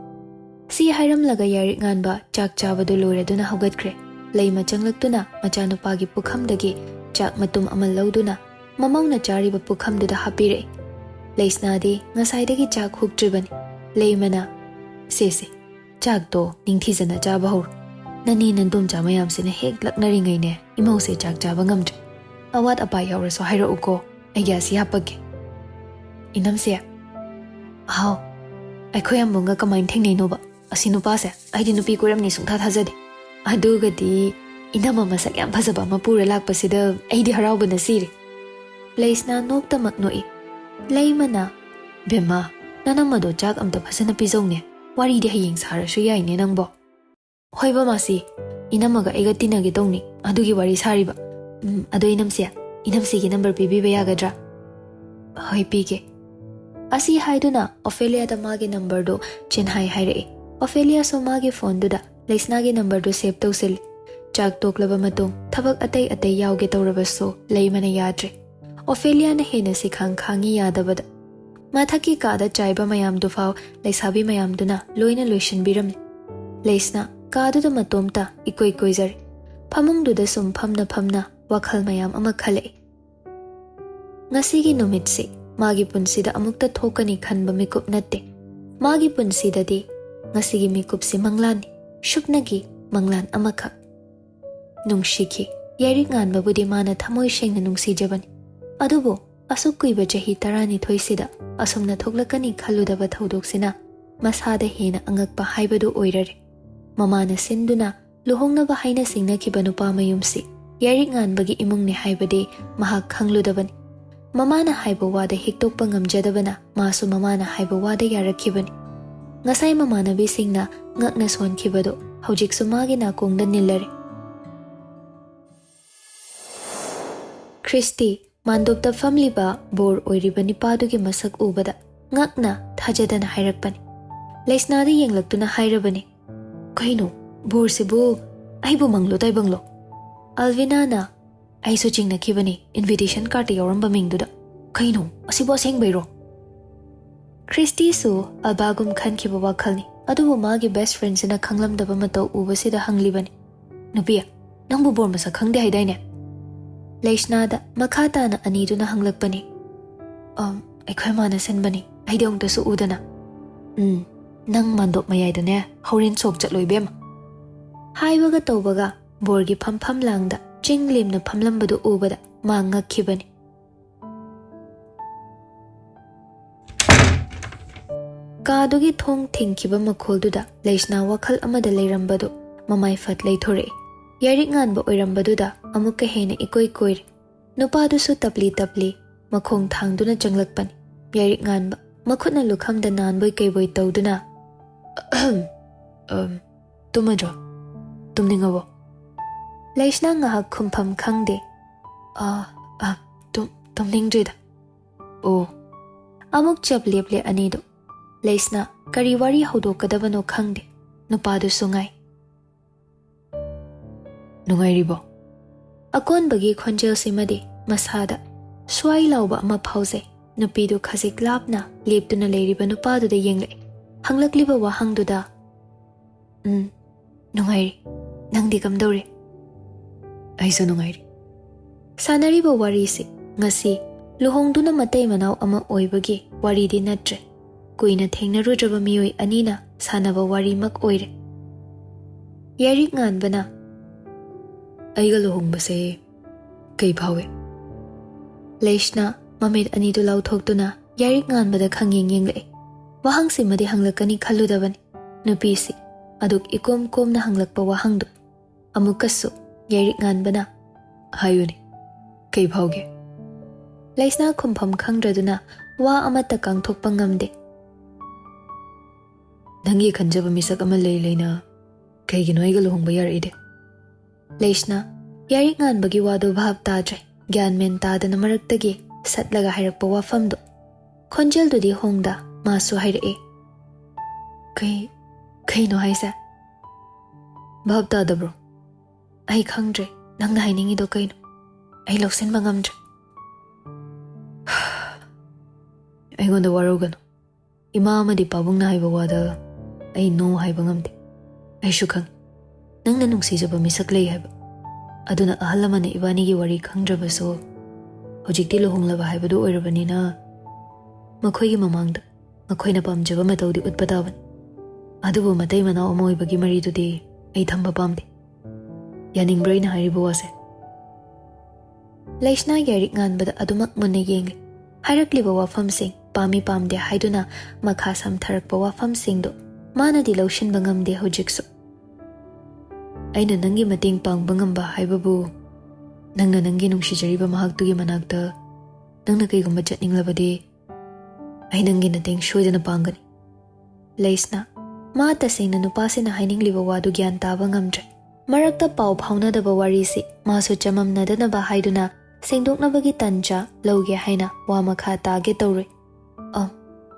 ꯁꯤ ꯍꯥꯏꯔꯝꯂꯒ ꯌꯥꯏꯔꯤꯛ ꯉꯥꯟꯕ ꯆꯥꯛ ꯆꯥꯕꯗꯨ ꯂꯣꯏꯔꯗꯨꯅ ꯍꯧꯒꯠꯈ꯭ꯔꯦ꯫ ꯂꯩꯃ ꯆꯪꯂꯛꯇꯨꯅ ꯃꯆꯥꯅꯨꯄꯥꯒꯤ ꯄꯨꯈꯝꯗꯒꯤ ꯆꯥꯛ ꯃꯇꯨꯝ ꯑꯃ ꯂꯧꯗꯨꯅ ꯃꯃꯧꯅ ꯆꯥꯔꯤꯕ ꯄꯨꯈꯝꯗꯨꯗ ꯍꯥꯞꯄꯤꯔꯛꯏ꯫ ꯂꯩꯁꯅꯥꯗꯤ ꯉꯁꯥꯏꯗꯒꯤ ꯆꯥꯛ ꯍꯨꯛꯇ꯭ꯔꯤꯕꯅꯤ꯫ ꯂꯩꯃꯅ, "ꯁꯦ ꯁꯦ, ꯆꯥꯛꯇꯣ ꯅꯤꯡꯊꯤꯖꯅ ꯆꯥꯕ ꯍꯧꯔꯣ꯫ ꯅꯅꯦ ꯅꯟꯗꯣꯝꯆꯥ ꯃꯌꯥꯝꯁꯤꯅ ꯍꯦꯛ ꯂꯛꯅꯔꯤꯉꯩꯅꯦ, ꯏꯃꯧꯁꯦ ꯆꯥꯛ ꯆꯥꯕ ꯉꯝꯗ꯭ꯔꯦ꯫ ꯑꯋꯥꯠ ꯑꯄꯥ ꯌꯥꯎꯔꯁꯨ ꯍꯥꯏꯔꯛꯎꯀꯣ, ꯑꯩ ꯒ꯭ꯌꯥꯁ ꯍꯥꯞꯄꯛꯀꯦ"꯫ "ꯏꯅꯝꯁꯦ"꯫ "ꯍꯥꯎ"꯫ "ꯑꯩꯈꯣꯏ ꯌꯥꯝꯕꯨꯡꯒ ꯀꯃꯥꯏꯅ ꯊꯦꯡꯅꯩꯅꯣꯕ? ꯑꯁꯤ ꯅꯨꯄꯥꯁꯦ ꯑꯩꯗꯤ ꯅꯨꯄꯤ ꯀꯣꯏꯔꯝꯅꯤ ꯁꯨꯡꯊꯥ ꯊꯥꯖꯗꯦ꯫ ꯑꯗꯨꯒꯗꯤ ꯏꯅꯝꯃ ꯃꯁꯛ ꯌꯥꯝ ꯐꯖꯕ ꯑꯃ ꯄꯨꯔ ꯂꯥꯛꯄꯁꯤꯗ ꯑꯩꯗꯤ ꯍꯔꯥꯎꯕꯅ ꯁꯤꯔꯦ"꯫ ꯂꯩꯁꯅꯥ ꯅꯣꯛꯇꯃꯛ ꯅꯣꯛꯏ꯫ ꯂꯩꯃꯅ, "ꯕꯦꯝꯃ, ꯅꯅꯝꯃꯗꯣ ꯆꯥꯛ ꯑꯝꯇ ꯐꯖꯅ ꯄꯤꯖꯧꯅꯦ꯫ ꯋꯥꯔꯤꯗꯤ ꯍꯌꯦꯡ ꯁꯥꯔꯁꯨ ꯌꯥꯏꯅꯦ ꯅꯪꯕꯣ"꯫ "ꯍꯣꯏꯕ ꯃꯥꯁꯤ, ꯏꯅꯝꯃꯒ ꯑꯩꯒ ꯇꯤꯟꯅꯒꯦ ꯇꯧꯅꯤ, ꯑꯗꯨꯒꯤ ꯋꯥꯔꯤ ꯁꯥꯔꯤꯕ"꯫ "ꯎꯝ, ꯑꯗꯣ ꯏꯅꯝꯁꯦ, ꯏꯅꯝꯁꯤꯒꯤ ꯅꯝꯕꯔ ꯄꯤꯕꯤꯕ ꯌꯥꯒꯗ꯭ꯔꯥ?" "ꯍꯣꯏ, ꯄꯤꯒꯦ"꯫ ꯑꯁꯤ ꯍꯥꯏꯗꯨꯅ ꯑꯣꯐꯦꯂꯤꯌꯥꯗ ꯃꯥꯒꯤ ꯅꯝꯕꯔꯗꯨ ꯆꯦꯟꯍꯥꯏ ꯍꯥꯏꯔꯛꯏ꯫ ꯑꯣꯐꯦꯂꯤꯌꯥꯁꯨ ꯃꯥꯒꯤ ꯐꯣꯟꯗꯨꯗ ꯂꯩꯁꯅꯥꯒꯤ ꯅꯝꯕꯔꯗꯨ ꯁꯦꯚ ꯇꯧꯁꯤꯜꯂꯤ꯫ ꯆꯥꯛ ꯇꯣꯛꯂꯕ ꯃꯇꯨꯡ ꯊꯕꯛ ꯑꯇꯩ ꯑꯇꯩ ꯌꯥꯎꯒꯦ ꯇꯧꯔꯕꯁꯨ ꯂꯩꯃꯅ ꯌꯥꯗ꯭ꯔꯦ꯫ ꯑꯣꯐꯦꯂꯤꯌꯥꯅ ꯍꯦꯟꯅ ꯁꯤꯈꯥꯡ ꯈꯥꯡꯉꯤ ꯌꯥꯗꯕꯗ꯫ ꯃꯊꯛꯀꯤ ꯀꯥꯗ ꯆꯥꯏꯕ ꯃꯌꯥꯝꯗꯨꯐꯥꯎ ꯂꯩꯁꯥꯕꯤ ꯃꯌꯥꯝꯗꯨꯅ ꯂꯣꯏꯅ ꯂꯣꯏꯁꯤꯟꯕꯤꯔꯝꯂꯦ꯫ ꯂꯩꯁꯅꯥ ꯀꯥꯗꯨꯗ ꯃꯇꯣꯝꯇ ꯏꯀꯣꯏ ꯀꯣꯏꯖꯔꯦ꯫ ꯐꯃꯨꯡꯗꯨꯗ ꯁꯨꯝ ꯐꯝꯅ ꯐꯝꯅ ꯋꯥꯈꯜ ꯃꯌꯥꯝ ꯑꯃ ꯈꯜꯂꯛꯏ꯫ ꯉꯁꯤꯒꯤ ꯅꯨꯃꯤꯠꯁꯤ ꯃꯥꯒꯤ ꯄꯨꯟꯁꯤꯗ ꯑꯃꯨꯛꯇ ꯊꯣꯛꯀꯅꯤ ꯈꯟꯕ ꯃꯤꯀꯨꯞ ꯅꯠꯇꯦ꯫ ꯃꯥꯒꯤ ꯄꯨꯟꯁꯤꯗꯗꯤ ꯉꯁꯤꯒꯤ ꯃꯤꯀꯨꯞꯁꯤ ꯃꯪꯂꯥꯟꯅꯤ, ꯁꯨꯞꯅꯒꯤ ꯃꯪꯂꯥꯟ ꯑꯃꯈꯛ꯫ ꯅꯨꯡꯁꯤꯈꯤ꯫ ꯌꯥꯏꯔꯤꯛ ꯉꯥꯟꯕꯕꯨꯗꯤ ꯃꯥꯅ ꯊꯃꯣꯏ ꯁꯦꯡꯅ ꯅꯨꯡꯁꯤꯖꯕꯅꯤ꯫ ꯑꯗꯨꯕꯨ ꯑꯁꯨꯛ ꯀꯨꯏꯕ ꯆꯍꯤ ꯇꯔꯥꯅꯤꯊꯣꯏꯁꯤꯗ ꯑꯁꯨꯝꯅ ꯊꯣꯛꯂꯛꯀꯅꯤ ꯈꯜꯂꯨꯗꯕ ꯊꯧꯗꯣꯛꯁꯤꯅ ꯃꯁꯥꯗ ꯍꯦꯟꯅ ꯑꯉꯛꯄ ꯍꯥꯏꯕꯗꯨ ꯑꯣꯏꯔꯔꯦ꯫ ꯃꯃꯥꯅ ꯁꯤꯟꯗꯨꯅ ꯂꯨꯍꯣꯡꯅꯕ ꯍꯥꯏꯅ ꯁꯤꯡꯅꯈꯤꯕ ꯅꯨꯄꯥ ꯃꯌꯨꯝꯁꯤ ꯌꯥꯏꯔꯤꯛ ꯉꯥꯟꯕꯒꯤ ꯏꯃꯨꯡꯅꯤ ꯍꯥꯏꯕꯗꯤ ꯃꯍꯥꯛ ꯈꯪꯂꯨꯗꯕꯅꯤ꯫ ꯃꯃꯥꯅ ꯍꯥꯏꯕ ꯋꯥꯗ ꯍꯤꯛꯇꯣꯛꯄ ꯉꯝꯖꯗꯕꯅ ꯃꯥꯁꯨ ꯃꯃꯥꯅ ꯍꯥꯏꯕ ꯋꯥꯗ ꯌꯥꯔꯛꯈꯤꯕꯅꯤ꯫ ꯉꯁꯥꯏ ꯃꯃꯥꯟꯅꯕꯤꯁꯤꯡꯅ ꯉꯛꯅ ꯁꯣꯟꯈꯤꯕꯗꯨ ꯍꯧꯖꯤꯛꯁꯨ ꯃꯥꯒꯤ ꯅꯥꯀꯣꯡꯗ ꯅꯤꯜꯂꯔꯦ꯫ ꯈ꯭ꯔꯤꯁꯇꯤ ꯃꯥꯟꯗꯣꯞꯇ ꯐꯝꯂꯤꯕ ꯕꯣꯔ ꯑꯣꯏꯔꯤꯕ ꯅꯤꯄꯥꯗꯨꯒꯤ ꯃꯁꯛ ꯎꯕꯗ ꯉꯛꯅ ꯊꯥꯖꯗꯅ ꯍꯥꯏꯔꯛꯄꯅꯤ꯫ ꯂꯩꯁꯅꯥꯗ ꯌꯦꯡꯂꯛꯇꯨꯅ ꯍꯥꯏꯔꯕꯅꯤ, "ꯀꯩꯅꯣ, ꯕꯣꯔꯁꯤꯕꯨ ꯑꯩꯕꯨ ꯃꯪꯂꯣ ꯇꯥꯏꯕꯪꯂꯣ?" ꯑꯜꯚꯤꯅꯥꯅ, "ꯑꯩꯁꯨ ꯆꯤꯡꯅꯈꯤꯕꯅꯤ, invitation cardꯇ ꯌꯥꯎꯔꯝꯕ ꯃꯤꯡꯗꯨꯗ꯫ ꯀꯩꯅꯣ, ꯑꯁꯤꯕꯨ ꯑꯁꯦꯡꯕꯩꯔꯣ?" ꯈ꯭ꯔꯤꯁꯇꯤꯁꯨ ꯑꯜꯕꯥꯒꯨꯝ ꯈꯟꯈꯤꯕ ꯋꯥꯈꯜꯅꯤ, ꯑꯗꯨꯕꯨ ꯃꯥꯒꯤ best friendꯁꯤꯅ ꯈꯪꯂꯝꯗꯕ ꯃꯇꯧ ꯎꯕꯁꯤꯗ ꯍꯪꯂꯤꯕꯅꯤ, "ꯅꯨꯄꯤ, ꯅꯪꯕꯨ ꯕꯣꯔ ꯃꯁꯛ ꯈꯪꯗꯦ ꯍꯥꯏꯗꯥꯏꯅꯦ?" ꯂꯩꯁꯅꯥꯗ ꯃꯈꯥ ꯇꯥꯅ ꯑꯅꯤꯗꯨꯅ ꯍꯪꯂꯛꯄꯅꯤ, "ꯑꯝ, ꯑꯩꯈꯣꯏ ꯃꯥꯅ ꯁꯤꯟꯕꯅꯤ, ꯑꯩꯗꯤ ꯑꯃꯨꯛꯇꯁꯨ ꯎꯗꯅ꯫" "ꯎꯝ, ꯅꯪ ꯃꯥꯟꯗꯣꯞ ꯃꯌꯥꯏꯗꯅꯦ, ꯍꯣꯔꯦꯟ ꯁꯣꯛ ꯆꯠꯂꯣ ꯏꯕꯦꯝꯃ꯫" ꯍꯥꯏꯕꯒ ꯇꯧꯕꯒ ꯕꯣꯔꯒꯤ ꯐꯝꯐꯝ ꯂꯥꯡꯗ ꯆꯤꯡ ꯂꯦꯝꯅ ꯐꯝꯂꯝꯕꯗꯨ ꯎꯕꯗ ꯃꯥ ꯉꯛꯈꯤꯕꯅꯤ꯫ ꯀꯥꯗꯨꯒꯤ ꯊꯣꯡ ꯊꯤꯡꯈꯤꯕ ꯃꯈꯣꯜꯗꯨꯗ ꯂꯩꯁꯅꯥ ꯋꯥꯈꯜ ꯑꯃꯗ ꯂꯩꯔꯝꯕꯗꯨ ꯃꯃꯥꯏ ꯐꯠ ꯂꯩꯊꯣꯔꯛꯏ꯫ ꯌꯥꯏꯔꯤꯛ ꯉꯥꯟꯕ ꯑꯣꯏꯔꯝꯕꯗꯨꯗ ꯑꯃꯨꯛꯀ ꯍꯦꯟꯅ ꯏꯀꯣꯏ ꯀꯣꯏꯔꯦ꯫ ꯅꯨꯄꯥꯗꯨꯁꯨ ꯇꯞꯂꯤ ꯇꯞꯂꯤ ꯃꯈꯣꯡ ꯊꯥꯡꯗꯨꯅ ꯆꯪꯂꯛꯄꯅꯤ꯫ ꯌꯥꯏꯔꯤꯛ ꯉꯥꯟꯕ ꯃꯈꯨꯠꯅ ꯂꯨꯈꯝꯗ ꯅꯥꯟꯕꯣꯏ ꯀꯩꯕꯣꯏ ꯇꯧꯗꯨꯅ, "ꯑꯍꯝ, ꯑꯝ, ꯇꯨꯝꯃꯗ꯭ꯔꯣ? ꯇꯨꯝꯅꯤꯡꯉꯕꯣ?" ꯂꯩꯁꯅꯥ ꯉꯥꯏꯍꯥꯛ ꯈꯨꯝꯐꯝ ꯈꯪꯗꯦ꯫ "ꯑꯥ, ꯑꯥ, ꯇꯨꯝ-, ꯇꯨꯝꯅꯤꯡꯗ꯭ꯔꯤꯗ꯫" "ꯑꯣ꯫" ꯑꯃꯨꯛ ꯆꯞ ꯂꯦꯞꯂꯦ ꯑꯅꯤꯗꯨ꯫ ꯂꯩꯁꯅꯥ ꯀꯔꯤ ꯋꯥꯔꯤ ꯍꯧꯗꯣꯛꯀꯗꯕꯅꯣ ꯈꯪꯗꯦ꯫ ꯅꯨꯄꯥꯗꯨꯁꯨ ꯉꯥꯏ꯫ "ꯅꯨꯡꯉꯥꯏꯔꯤꯕꯣ?" ꯑꯀꯣꯟꯕꯒꯤ ꯈꯣꯟꯖꯦꯜꯁꯤꯃꯗꯤ ꯃꯁꯥꯗ ꯁ꯭ꯋꯥꯏ ꯂꯥꯎꯕ ꯑꯃ ꯐꯥꯎꯖꯩ꯫ ꯅꯨꯄꯤꯗꯨ ꯈꯖꯤꯛ ꯂꯥꯞꯅ ꯂꯦꯞꯇꯨꯅ ꯂꯩꯔꯤꯕ ꯅꯨꯄꯥꯗꯨꯗ ꯌꯦꯡꯂꯛꯏ꯫ ꯍꯪꯂꯛꯂꯤꯕ ꯋꯥꯍꯪꯗꯨꯗ, "ꯎꯝ, ꯅꯨꯡꯉꯥꯏꯔꯤ꯫ ꯅꯪꯗꯤ ꯀꯝꯗꯧꯔꯤ?" "ꯑꯩꯁꯨ ꯅꯨꯡꯉꯥꯏꯔꯤ꯫" ꯁꯥꯟꯅꯔꯤꯕ ꯋꯥꯔꯤꯁꯤ ꯉꯁꯤ ꯂꯨꯍꯣꯡꯗꯨꯅ ꯃꯇꯩ ꯃꯅꯥꯎ ꯑꯃ ꯑꯣꯏꯕꯒꯤ ꯋꯥꯔꯤꯗꯤ ꯅꯠꯇ꯭ꯔꯦ꯫ ꯀꯨꯏꯅ ꯊꯦꯡꯅꯔꯨꯗ꯭ꯔꯕ ꯃꯤꯑꯣꯏ ꯑꯅꯤꯅ ꯁꯥꯟꯅꯕ ꯋꯥꯔꯤꯃꯛ ꯑꯣꯏꯔꯦ꯫ ꯌꯥꯏꯔꯤꯛ ꯉꯥꯟꯕꯅ, "ꯑꯩꯒ ꯂꯨꯍꯣꯡꯕꯁꯦ ꯀꯩ ꯐꯥꯎꯏ?" ꯂꯩꯁꯅꯥ ꯃꯃꯤꯠ ꯑꯅꯤꯗꯨ ꯂꯥꯎꯊꯣꯛꯇꯨꯅ ꯌꯥꯏꯔꯤꯛ ꯉꯥꯟꯕꯗ ꯈꯪꯌꯦꯡ ꯌꯦꯡꯂꯛꯏ꯫ ꯋꯥꯍꯪꯁꯤꯃꯗꯤ ꯍꯪꯂꯛꯀꯅꯤ ꯈꯜꯂꯨꯗꯕꯅꯤ꯫ ꯅꯨꯄꯤꯁꯤ ꯑꯗꯨꯛ ꯏꯀꯣꯝ ꯀꯣꯝꯅ ꯍꯪꯂꯛꯄ ꯋꯥꯍꯪꯗꯨ꯫ ꯑꯃꯨꯛꯀꯁꯨ ꯌꯥꯏꯔꯤꯛ ꯉꯥꯟꯕꯅ, "ꯍꯥꯏꯌꯨꯅꯦ, ꯀꯩ ꯐꯥꯎꯒꯦ?" ꯂꯩꯁꯅꯥ ꯈꯨꯝꯐꯝ ꯈꯪꯗ꯭ꯔꯗꯨꯅ ꯋꯥ ꯑꯃꯠꯇ ꯀꯥꯡꯊꯣꯛꯄ ꯉꯝꯗꯦ꯫ "ꯅꯪꯒꯤ ꯈꯟꯖꯕ ꯃꯤꯁꯛ ꯑꯃ ꯂꯩ ꯂꯩꯅ ꯀꯩꯒꯤꯅꯣ ꯑꯩꯒ ꯂꯨꯍꯣꯡꯕ ꯌꯥꯔꯛꯏꯗꯤ?" ꯂꯩꯁꯅꯥ ꯌꯥꯏꯔꯤꯛ ꯉꯥꯟꯕꯒꯤ ꯋꯥꯗꯨ ꯚꯥꯞ ꯇꯥꯗ꯭ꯔꯦ꯫ ꯒ꯭ꯌꯥꯟ ꯃꯦꯟ ꯇꯥꯗꯅ ꯃꯔꯛꯇꯒꯤ ꯁꯠꯂꯒ ꯍꯥꯏꯔꯛꯄ ꯋꯥꯐꯝꯗꯨ꯫ ꯈꯣꯟꯖꯦꯜꯗꯨꯗꯤ ꯍꯣꯡꯗ ꯃꯥꯁꯨ ꯍꯥꯏꯔꯛꯏ, "ꯀꯩ, ꯀꯩꯅꯣ ꯍꯥꯏꯁꯦ?" "ꯚꯥꯞ ꯇꯥꯗꯕ꯭ꯔꯣ?" "ꯑꯩ ꯈꯪꯗ꯭ꯔꯦ꯫ ꯅꯪꯅ ꯍꯥꯏꯅꯤꯡꯉꯤꯗꯣ ꯀꯩꯅꯣ? ꯑꯩ ꯂꯧꯁꯤꯟꯕ ꯉꯝꯗ꯭ꯔꯦ꯫" "ꯑꯩꯉꯣꯟꯗ ꯋꯥꯔꯧꯒꯅꯨ꯫ ꯏꯃꯥ ꯑꯃꯗꯤ ꯄꯥꯕꯨꯡꯅ ꯍꯥꯏꯕ ꯋꯥꯗ ꯑꯩ no ꯍꯥꯏꯕ ꯉꯝꯗꯦ꯫ ꯑꯩꯁꯨ ꯈꯪꯏ ꯅꯪꯅ ꯅꯨꯡꯁꯤꯖꯕ ꯃꯤꯁꯛ ꯂꯩ ꯍꯥꯏꯕ꯫ ꯑꯗꯨꯅ ꯑꯍꯜ ꯑꯃꯅ ꯏꯕꯥꯅꯤꯒꯤ ꯋꯥꯔꯤ ꯈꯪꯗ꯭ꯔꯕꯁꯨ ꯍꯧꯖꯤꯛꯇꯤ ꯂꯨꯍꯣꯡꯂꯕ ꯍꯥꯏꯕꯗꯨ ꯑꯣꯏꯔꯕꯅꯤꯅ ꯃꯈꯣꯏꯒꯤ ꯃꯃꯥꯡꯗ ꯃꯈꯣꯏꯅ ꯄꯥꯝꯖꯕ ꯃꯇꯧꯗꯤ ꯎꯠꯄ ꯇꯥꯕꯅꯤ꯫ ꯑꯗꯨꯕꯨ ꯃꯇꯩ ꯃꯅꯥꯎ ꯑꯃ ꯑꯣꯏꯕꯒꯤ ꯃꯔꯤꯗꯨꯗꯤ ꯑꯩ ꯊꯝꯕ ꯄꯥꯝꯗꯦ꯫ ꯌꯥꯅꯤꯡꯕ꯭ꯔꯥ ꯑꯩꯅ ꯍꯥꯏꯔꯤꯕ ꯋꯥꯁꯦ?" ꯂꯩꯁꯅꯥ ꯌꯥꯏꯔꯤꯛ ꯉꯥꯟꯕꯗ ꯑꯗꯨꯃꯛ ꯃꯨꯟꯅ ꯌꯦꯡꯂꯤ꯫ ꯍꯥꯏꯔꯛꯂꯤꯕ ꯋꯥꯐꯝꯁꯤꯡ, ꯄꯥꯝꯃꯤ ꯄꯥꯝꯗꯦ ꯍꯥꯏꯗꯨꯅ ꯃꯈꯥ ꯁꯝꯊꯔꯛꯄ ꯋꯥꯐꯝꯁꯤꯡꯗꯨ ꯃꯥꯅꯗꯤ ꯂꯧꯁꯤꯟꯕ ꯉꯝꯗꯦ ꯍꯧꯖꯤꯛꯁꯨ꯫ "ꯑꯩꯅ ꯅꯪꯒꯤ ꯃꯇꯦꯡ ꯄꯥꯡꯕ ꯉꯝꯕ ꯍꯥꯏꯕꯕꯨ, ꯅꯪꯅ ꯅꯪꯒꯤ ꯅꯨꯡꯁꯤꯖꯔꯤꯕ ꯃꯍꯥꯛꯇꯨꯒꯤ ꯃꯅꯥꯛꯇ ꯅꯪꯅ ꯀꯩꯒꯨꯝꯕ ꯆꯠꯅꯤꯡꯂꯕꯗꯤ, ꯑꯩ ꯅꯪꯒꯤ ꯃꯇꯦꯡ ꯁꯣꯏꯗꯅ ꯄꯥꯡꯒꯅꯤ꯫" ꯂꯩꯁꯅꯥ, ꯃꯥ ꯇꯁꯦꯡꯅ ꯅꯨꯄꯥꯁꯤꯅ ꯍꯥꯏꯅꯤꯡꯂꯤꯕ ꯋꯥꯗꯨ ꯒ꯭ꯌꯥꯟ ꯇꯥꯕ ꯉꯝꯗ꯭ꯔꯦ꯫ ꯃꯔꯛꯇ ꯄꯥꯎ ꯐꯥꯎꯅꯗꯕ ꯋꯥꯔꯤꯁꯤ ꯃꯥꯁꯨ ꯆꯃꯝꯅꯗꯅꯕ ꯍꯥꯏꯗꯨꯅ ꯁꯦꯡꯗꯣꯛꯅꯕꯒꯤ ꯇꯟꯖꯥ ꯂꯧꯒꯦ ꯍꯥꯏꯅ ꯋꯥ ꯃꯈꯥ ꯇꯥꯒꯦ ꯇꯧꯔꯨꯏ꯫ "ꯑ,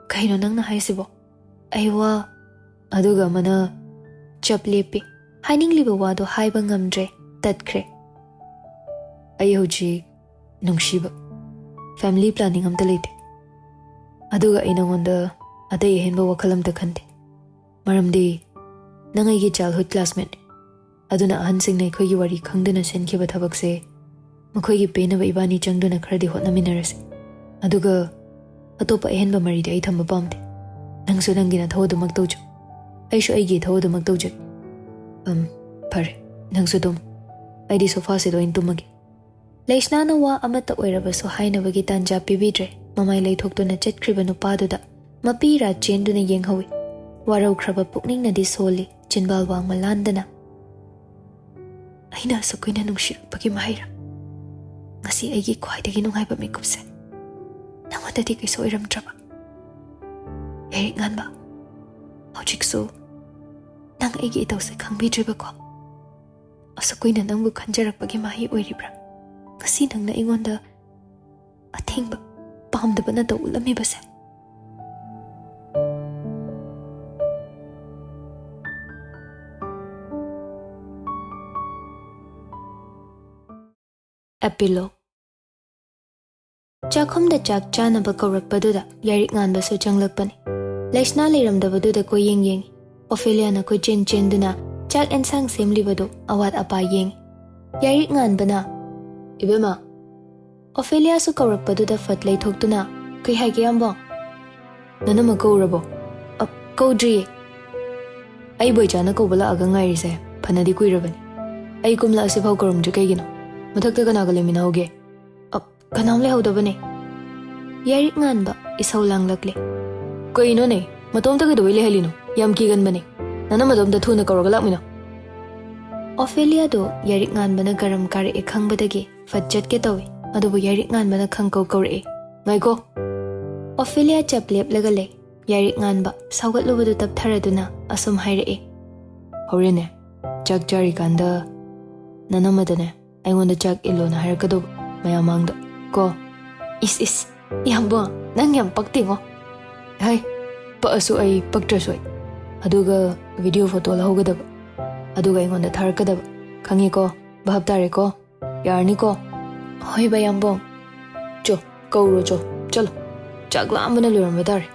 ꯀꯩꯅꯣ ꯅꯪꯅ ꯍꯥꯏꯁꯤꯕꯣ? ꯑꯩ ꯋꯥ..." ꯑꯗꯨꯒ ꯑꯃꯅ ꯆꯞ ꯂꯦꯞꯄꯤ꯫ ꯍꯥꯏꯅꯤꯡꯂꯤꯕ ꯋꯥꯗꯨ ꯍꯥꯏꯕ ꯉꯝꯗ꯭ꯔꯦ, ꯇꯠꯈ꯭ꯔꯦ꯫ "ꯑꯩ ꯍꯧꯖꯤꯛ ꯅꯨꯡꯁꯤꯕ, family planning ꯑꯝꯇ ꯂꯩꯇꯦ꯫ ꯑꯗꯨꯒ ꯑꯩ ꯅꯉꯣꯟꯗ ꯑꯇꯩ ꯑꯍꯦꯟꯕ ꯋꯥꯈꯜ ꯑꯝꯇ ꯈꯟꯗꯦ꯫ ꯃꯔꯝꯗꯤ ꯅꯪ ꯑꯩꯒꯤ childhood classmate꯫ ꯑꯗꯨꯅ ꯑꯍꯟꯁꯤꯡꯅ ꯑꯩꯈꯣꯏꯒꯤ ꯋꯥꯔꯤ ꯈꯪꯗꯅ ꯁꯤꯟꯈꯤꯕ ꯊꯕꯛꯁꯦ ꯃꯈꯣꯏꯒꯤ ꯄꯦꯟꯅꯕ ꯏꯕꯥꯅꯤ ꯆꯪꯗꯨꯅ ꯈꯔꯗꯤ ꯍꯣꯠꯅꯃꯤꯟꯅꯔꯁꯤ꯫ ꯑꯗꯨꯒ ꯑꯇꯣꯞꯄ ꯑꯍꯦꯟꯕ ꯃꯔꯤꯗꯤ ꯑꯩ ꯊꯝꯕ ꯄꯥꯝꯗꯦ꯫ ꯅꯪꯁꯨ ꯅꯪꯒꯤ ꯅꯊꯧ ꯑꯗꯨꯃꯛ ꯇꯧꯖꯧ, ꯑꯩꯁꯨ ꯑꯩꯒꯤ ꯏꯊꯧ ꯑꯗꯨꯃꯛ ꯇꯧꯖꯒꯦ꯫ ꯑꯝ, ꯐꯔꯦ, ꯅꯪꯁꯨ ꯇꯨꯝ꯫ ꯑꯩꯗꯤ ꯁꯣꯐꯥꯁꯤꯗ ꯑꯣꯏꯅ ꯇꯨꯝꯃꯒꯦ꯫ ꯂꯩꯁꯅꯥꯅ ꯋꯥ ꯑꯃꯠꯇ ꯑꯣꯏꯔꯕꯁꯨ ꯍꯥꯏꯅꯕꯒꯤ ꯇꯥꯟꯖꯥ ꯄꯤꯕꯤꯗ꯭ꯔꯦ꯫ ꯃꯃꯥꯏ ꯂꯩꯊꯣꯛꯇꯨꯅ ꯆꯠꯈ꯭ꯔꯤꯕ ꯅꯨꯄꯥꯗꯨꯗ ꯃꯄꯤ ꯏꯔꯥ ꯆꯦꯟꯗꯨꯅ ꯌꯦꯡꯍꯧꯏ꯫ ꯋꯥꯔꯧꯈ꯭ꯔꯕ ꯄꯨꯛꯅꯤꯡꯅꯗꯤ ꯁꯣꯜꯂꯤ, ꯆꯤꯟꯕꯥꯜ ꯋꯥꯡꯃ ꯂꯥꯟꯗꯅ꯫ "ꯑꯩꯅ ꯑꯁꯨꯛ ꯀꯨꯏꯅ ꯅꯨꯡꯁꯤꯔꯛꯄꯒꯤ ꯃꯍꯩꯔꯥ? ꯉꯁꯤ ꯑꯩꯒꯤ ꯈ꯭ꯋꯥꯏꯗꯒꯤ ꯅꯨꯡꯉꯥꯏꯕ ꯃꯤꯀꯨꯞꯁꯦ ꯅꯉꯣꯟꯗꯗꯤ ꯀꯩꯁꯨ ꯑꯣꯏꯔꯝꯗ꯭ꯔꯕ? ꯌꯥꯏꯔꯤꯛ ꯉꯥꯟꯕ, ꯍꯧꯖꯤꯛꯁꯨ ꯅꯪ ꯑꯩꯒꯤ ꯏꯇꯧꯁꯦ ꯈꯪꯕꯤꯗ꯭ꯔꯤꯕꯀꯣ? ꯑꯁꯨꯛ ꯀꯨꯏꯅ ꯅꯪꯕꯨ ꯈꯟꯖꯔꯛꯄꯒꯤ ꯃꯍꯩ ꯑꯣꯏꯔꯤꯕ꯭ꯔꯥ ꯉꯁꯤ ꯅꯪꯅ ꯑꯩꯉꯣꯟꯗ ꯑꯊꯤꯡꯕ ꯄꯥꯝꯗꯕ ꯅꯇꯧ ꯎꯠꯂꯝꯃꯤꯕꯁꯦ?" ꯑꯦꯄꯤꯂꯣꯒ꯫ ꯆꯥꯛꯈꯨꯝꯗ ꯆꯥꯛ ꯆꯥꯅꯕ ꯀꯧꯔꯛꯄꯗꯨꯗ ꯌꯥꯏꯔꯤꯛ ꯉꯥꯟꯕꯁꯨ ꯆꯪꯂꯛꯄꯅꯤ꯫ ꯂꯩꯁꯅꯥ ꯂꯩꯔꯝꯗꯕꯗꯨꯗ ꯀꯣꯏꯌꯦꯡ ꯌꯦꯡꯉꯤ꯫ ꯑꯣꯐꯦꯂꯤꯌꯥꯅ ꯀꯣꯏꯆꯦꯟ ꯆꯦꯟꯗꯨꯅ ꯆꯥꯛ ꯑꯦꯟꯁꯥꯡ ꯁꯦꯝꯂꯤꯕꯗꯨ ꯑꯋꯥꯠ ꯑꯄꯥ ꯌꯦꯡꯉꯤ꯫ ꯌꯥꯏꯔꯤꯛ ꯉꯥꯟꯕꯅ, "ꯏꯕꯦꯝꯃ!" ꯑꯣꯐꯦꯂꯤꯌꯥꯁꯨ ꯀꯧꯔꯛꯄꯗꯨꯗ ꯐꯠ ꯂꯩꯊꯣꯛꯇꯨꯅ, "ꯀꯩ ꯍꯥꯏꯒꯦ, ꯌꯥꯝꯕꯣꯡ?" "ꯅꯅꯝꯃ ꯀꯧꯔꯕꯣ?" "ꯑ, ꯀꯧꯗ꯭ꯔꯤꯌꯦ꯫ ꯑꯩ ꯕꯣꯏꯆꯥꯅ ꯀꯧꯕ ꯂꯥꯛꯑꯒ ꯉꯥꯏꯔꯤꯁꯦ ꯐꯅꯗꯤ ꯀꯨꯏꯔꯕꯅꯤ꯫ ꯑꯩ ꯀꯨꯝꯂꯛꯑꯁꯤꯐꯥꯎ ꯀꯧꯔꯝꯗ꯭ꯔꯤ ꯀꯩꯒꯤꯅꯣ? ꯃꯊꯛꯇ ꯀꯅꯥꯒ ꯂꯩꯃꯤꯟꯅꯍꯧꯒꯦ?" "ꯑ, ꯀꯅꯥꯝ ꯂꯩꯍꯧꯗꯕꯅꯦ꯫" ꯌꯥꯏꯔꯤꯛ ꯉꯥꯟꯕ ꯏꯁꯧ ꯂꯥꯡꯂꯛꯂꯦ꯫ "ꯀꯩꯅꯣꯅꯦ? ꯃꯇꯣꯝꯇ ꯀꯩꯗꯧꯕꯩ ꯂꯩꯍꯜꯂꯤꯅꯣ? ꯌꯥꯝ ꯀꯤꯒꯟꯕꯅꯦ꯫ ꯅꯅꯝꯃ ꯑꯗꯣꯝꯗ ꯊꯨꯅ ꯀꯧꯔꯒ ꯂꯥꯛꯃꯤꯟꯅꯧ꯫" ꯑꯣꯐꯦꯂꯤꯌꯥꯗꯣ ꯌꯥꯏꯔꯤꯛ ꯉꯥꯟꯕꯅ ꯒꯔꯝ ꯀꯥꯔꯛꯑꯦ ꯈꯪꯕꯗꯒꯤ ꯐꯠ ꯆꯠꯀꯦ ꯇꯧꯏ, ꯑꯗꯨꯕꯨ ꯌꯥꯏꯔꯤꯛ ꯉꯥꯟꯕꯅ ꯈꯪꯀꯧ ꯀꯧꯔꯛꯑꯦ, "ꯉꯥꯏꯈꯣ!" ꯑꯣꯐꯦꯂꯤꯌꯥ ꯆꯞ ꯂꯦꯞꯂꯒ ꯂꯩ꯫ ꯌꯥꯏꯔꯤꯛ ꯉꯥꯟꯕ ꯁꯥꯎꯒꯠꯂꯨꯕꯗꯨ ꯇꯞꯊꯔꯗꯨꯅ ꯑꯁꯨꯝ ꯍꯥꯏꯔꯛꯑꯦ, "ꯍꯣꯔꯦꯟꯅꯦ, ꯆꯥꯛ ꯆꯥꯔꯤꯀꯥꯟꯗ ꯅꯅꯝꯃꯗꯅꯦ ꯑꯩꯉꯣꯟꯗ ꯆꯥꯛ ꯏꯜꯂꯣꯅ ꯍꯥꯏꯔꯛꯀꯗꯧꯕ, ꯃꯌꯥꯝ ꯃꯥꯡꯗ ꯀꯣ꯫" "ꯏꯁ, ꯏꯁ, ꯏꯌꯥꯝꯕ, ꯅꯪ ꯌꯥꯝ ꯄꯛꯇꯦꯉꯣ꯫" "ꯍꯥꯏ, ꯄꯛꯑꯁꯨ ꯑꯩ, ꯄꯛꯇ꯭ꯔꯁꯨ ꯑꯩ꯫ ꯑꯗꯨꯒ ꯚꯤꯗꯤꯑꯣ ꯐꯣꯇꯣ ꯂꯧꯍꯧꯒꯗꯕ, ꯑꯗꯨꯒ ꯑꯩꯉꯣꯟꯗ ꯊꯥꯔꯛꯀꯗꯕ, ꯈꯪꯉꯦꯀꯣ? ꯚꯥꯞ ꯇꯥꯔꯦꯀꯣ? ꯌꯥꯔꯅꯤꯀꯣ?" "ꯍꯣꯏ ꯕꯥ, ꯌꯥꯝꯕꯣꯡ꯫" "ꯆꯣ, ꯀꯧꯔꯣ ꯆꯣ, ꯆꯠꯂꯣ꯫" ꯆꯥꯛ ꯂꯥꯝꯕꯅ ꯂꯣꯏꯔꯝꯕ ꯇꯥꯔꯦ꯫